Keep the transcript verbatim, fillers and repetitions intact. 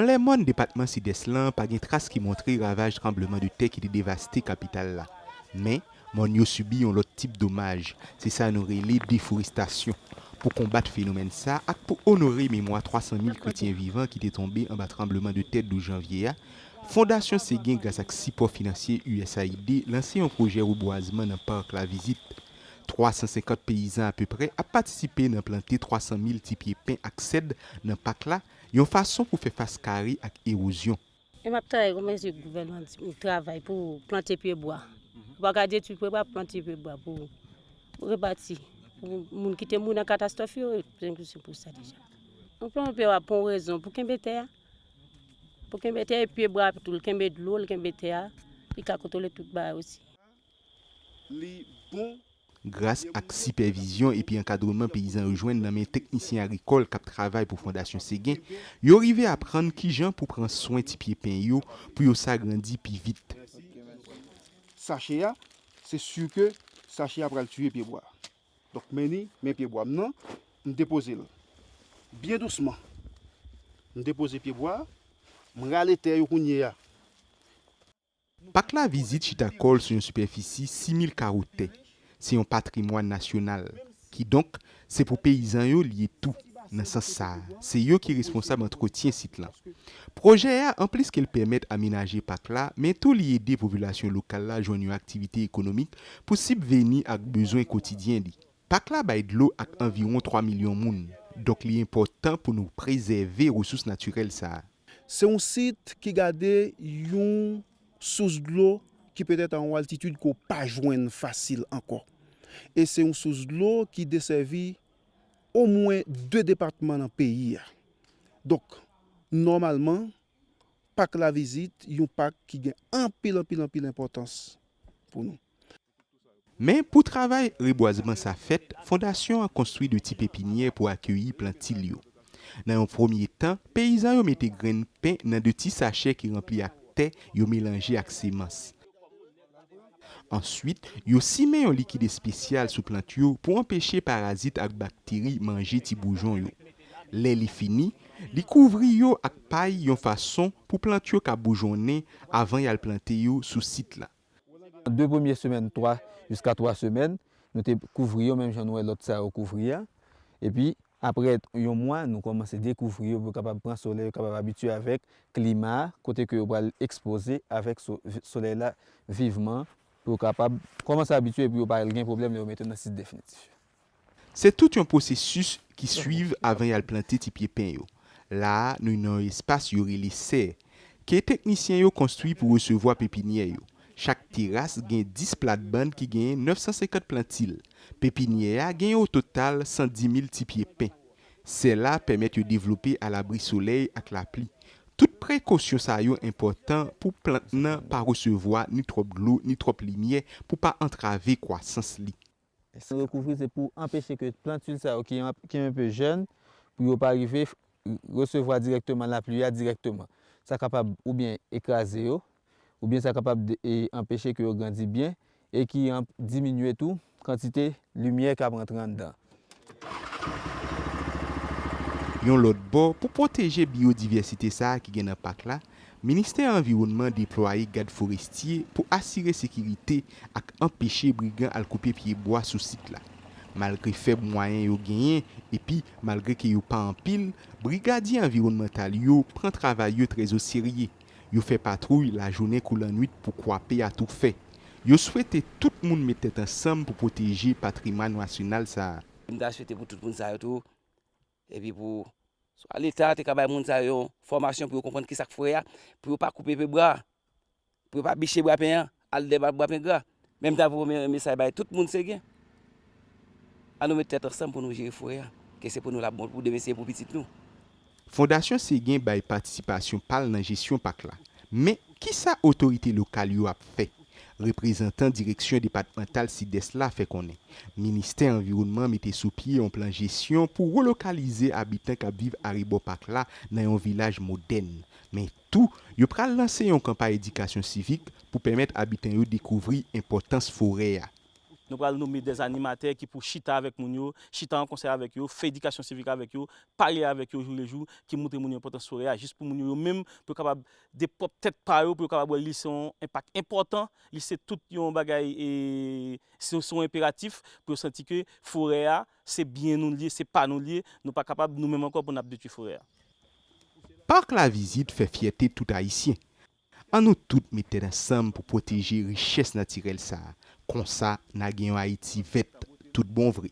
Nan lè mòn depatman Sidès lan, pa gen tras ki montre ravaj tranbleman de tè ki te devaste kapital la. Men, mòn yo sibi yon lòt tip domaj. Se sa nou rele deforestasyon. Pou konbat fenomèn sa ak pou onore memwa twa san mil kretyen vivan ki te tonbe anba tranbleman de tè douz janvye a, Fondasyon Seguin, gras ak sipò finansye U S A I D, lanse yon pwojè rebwazman nan pak La Visite. Twa san senkant peyizan apeprè ap patisipe nan plante twa san mil ti pye pen ak sèd nan pak la, yon fason pou fè fas kare ak ewozyon. E m ap travay kòman se gouvènman di m travay pou plante pye bwa. Ou pa ka detwi pye bwa, plante pye bwa pou, pou rebati. Pou moun ki te mouri nan katastwòf yo, se pou sa deja. Yon plante pye bwa pou yon rezon, pou kenbe tè a. Pou kenbe tè a, e pye bwa tou, l kenbe dlo, l kenbe tè a, li ka kontwole tout bagay osi. Li bon. Gras ak sipèvizyon epi ankadreman peyizan yo jwenn nan men teknisyen agrikòl k ap travay pou Fondasyon Seguin, yo rive aprann kijan pou pran swen ti pye pen yo pou yo sa grandi pi vit. Sache a, se si ke sache a pral tiye pye bwa. Donk, men ni, men pye bwa m nan, m depoze l. Byen dousman. M depoze pye bwa a, m rale tè yo kounye a. Pak La Visite chita kò l sou yon sipèfisi sis mil kawo tè. Se yon patrimwàn nasyonal. Kidonk, se pou peyizan yo li ye tou. Nan sans sa a, se yo ki responsab antretyen sit lan. Pwojè a, anplis ke l pèmèt amenaje pak la, men tou li ede popilasyon lokal la jwenn yon aktivite ekonomik pou sibveni ak bezwen kotidyen li. Pak la bay dlo ak anviwon twa milyon moun, donk li enpòtan pou nou prezève resous natirèl sa a. Se yon sit ki gade yon sous dlo ki petèt a yon altitid ke w pa jwenn fasil ankò. E se yon sous dlo ki desèvi omwen de depatman nan peyi a. Donk, nòmalman, pak La Visite, yon pak ki gen anpil, anpil, anpil enpòtans pou nou. Men pou travay rebwazman sa fèt, fondasyon an konstwi de ti pepinyè pou akeyi plantil yo. Nan yon premye tan, peyizan yo mete grenn pen nan de ti sachè ki ranpli ak tè yo melanje ak semans. Answit, yo simen yon likid espesyal sou plant yo pou anpeche parazit ak bakteri manje ti boujon yo. Lè li fini, li kouvri yo ak pay yon fason pou plant yo ka boujonnen avan y al plante yo sou sit la. De premye semèn, twa jiska twa semèn, nou te kouvri yo menm jan nou wè lòt sa yo kouvri a. Epi, apre yon mwa, nou kòmanse dekouvri yo pou yo kapab pran solèy, yo kapab abitye avèk klima a, kote ke yo pral ekspoze avèk so-, solèy la vivman, pou yo kapab kòmanse abitye epi yo pa gen pwoblèm lè yo mete yo nan sit definitif. Se tout yon pwosesis ki swiv avan y al plante ti pye pen yo. La a, nou nan yon espas yo rele sè, ke teknisyen yo konstwi pou resevwa pepinyè yo. Chak teras gen dis platbann ki genyen nèf san senkant plantil. Pepinyè a genyen o total san di mil ti pye pen. Sè la pèmèt yo devlope alabri solèy ak lapli. Tout prekosyon sa yo enpòtan pou plant nan pa resevwa ni twòp dlo ni twòp limyè pou pa antrave kwasans li. Rekouvri se pou anpeche ke plantil sa yo ki, ki enpe jèn, pou yo pa rive f-, resevwa dirèkteman lapli a dirèkteman. Sa kapab oubyen ekraze yo, oubyen sa kapab de-, e, anpeche ke yo grandi byen, e ki an-, diminye tou kantite limyè k ap rantre anndan. Yon lòt bò, pou pwoteje biyodivèsite sa a ki gen nan pak la, Ministè Anviwònman deplwaye gad forestye pou asire sekirite ak anpeche brigan al koupe pye bwa sou sit la. Malgre fèb mwayen yo genyen, epi malgre ke yo pa anpil, brigadye anviwònmantal yo pran travay yo trè o serye. Yo fè patwouy lajounen kou lannwit pou kwape atoufè. Yo swete tout moun met tèt ansanm pou pwoteje patrimwàn nasyonal sa a. M ta swete pou tout moun sa yo tou, epi pou swa Leta te ka bay moun sa yo fòmasyon pou yo konprann kisa k frè a, pou yo pa koupe pye bwa, pou yo pa biche bwa pen an, al dèyè bwa pen gra. Men m ta voye yon mesaj bay tout moun Seguin. Ann nou met tèt ansanm pou nou jere forè a, ke se pou nou l ap bon pou demen, se pou pitit nou. Fondasyon Seguin bay patisipasyon pa l nan jesyon pak la. Men, kisa otorite lokal yo ap fè? Reprezantan Direksyon Depatmantal Sidès la fè konnen Ministè Anviwònman mete sou pye yon plan jesyon pou relokalize abitan k ap viv arebò pak la nan yon vilaj modèn. Men tou, yo pral lanse yon kanpay edikasyon sivik pou pèmèt abitan yo dekouvri enpòtans forè a. Nou pral nonmen dè animatè ki pou chita avèk moun yo, chita an konsèy avèk yo, fè edikasyon sivik avèk yo, pale avèk yo jou le jou, ki montre moun yo enpòtans forè a, jis pou moun yo, yo menm, pou yo kapab de pwòp tèt pa yo, pou yo kapab wè li se yon enpak enpòtan, li se tout yon bagay, e, se, se yon enperatif pou yo santi ke forè a, se byen nou l ye, se pa nou l ye, nou pa kapab nou menm ankò pou n ap detwi forè a. Pak Lavizit fè fyète tout Ayisyen. Ann nou tout met tèt ansanm pou pwoteje richès natirèl sa a. Konsa, n a gen yon Ayiti vèt tout bon vre.